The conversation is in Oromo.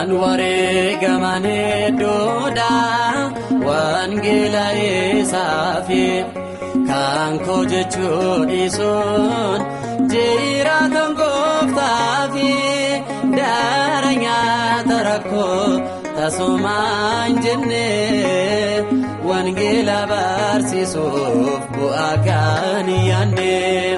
Kan wareegaman hedduudha wangeela isaafi kan koo jechuu dhiisuun jiraatan gooftaafi daara nyaata rakkoo tasumaan jenne wangeela barsiisuuf bu'aa kan yaanne.